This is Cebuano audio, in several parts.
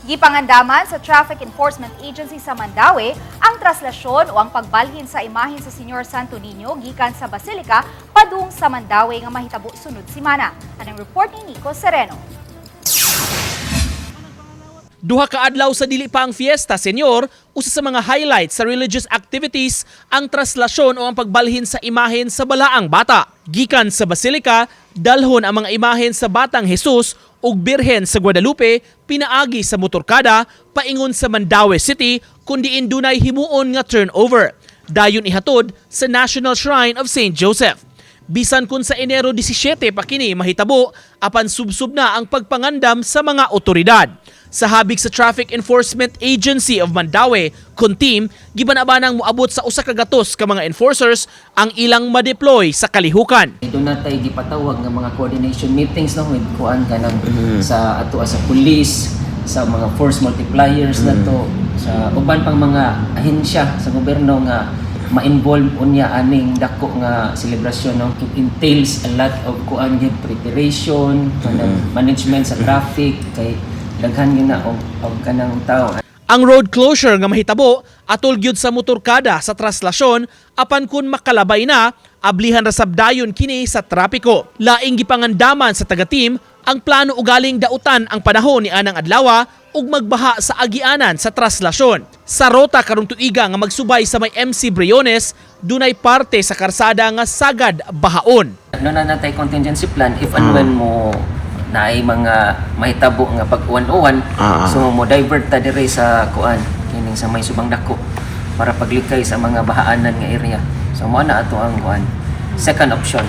Gipangandaman sa Traffic Enforcement Agency sa Mandaue ang traslasyon o ang pagbalhin sa imahen sa Señor Santo Niño gikan sa Basilica padung sa Mandaue nga mahitabo sunod semana. Anang report ni Nico Sereno. 2 ka adlaw sa dili pa ang fiesta, senyor, usa sa mga highlights sa religious activities ang traslasyon o ang pagbalhin sa imahen sa balaang bata. Gikan sa Basilica, dalhon ang mga imahen sa Batang Jesus ug Birhen sa Guadalupe pinaagi sa motorkada paingon sa Mandaue City, kun diin dunay himuon nga turnover. Dayon ihatod sa National Shrine of St. Joseph. Bisan kung sa Enero 17 pa kini mahitabo, apan subsub na ang pagpangandam sa mga otoridad. Sa habig sa Traffic Enforcement Agency of Mandaue, Kuntim, gibanabanang moabot sa 100 ka mga enforcers ang ilang ma-deploy sa kalihukan. Duna tay gipatawag nga mga coordination meetings, no, with kuan kanang sa ato sa police, sa mga force multipliers nato, sa uban pang mga ahensya sa gobyerno nga ma-involve unya aning dako nga selebrasyon, no. It entails a lot of kuan gyud, preparation, kanang management sa traffic kay daghan gyud na og kanang tao. Ang road closure nga mahitabo atol gyud sa motorkada sa traslasyon, apan kun makalabay na, ablihan ra sab dayon kini sa trapiko. Laing gipangandaman sa taga-team ang plano ugaling dautan ang panahon ni anang adlawa ug magbaha sa agianan sa traslasyon. Sa rota karong tuiga nga magsubay sa may MC Briones, dunay parte sa karsada nga sagad bahaon. Duna na tay contingency plan if and when mo naay mga mahitabo nga pag-uwan-uwan, so mo divert ta dire sa kuan kining sa may Subang Dako para paglikay sa mga bahaanan nga area. So mo na ato ang kuan, second option.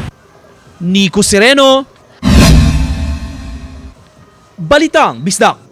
Nico Sereno, Balitang Bisdak.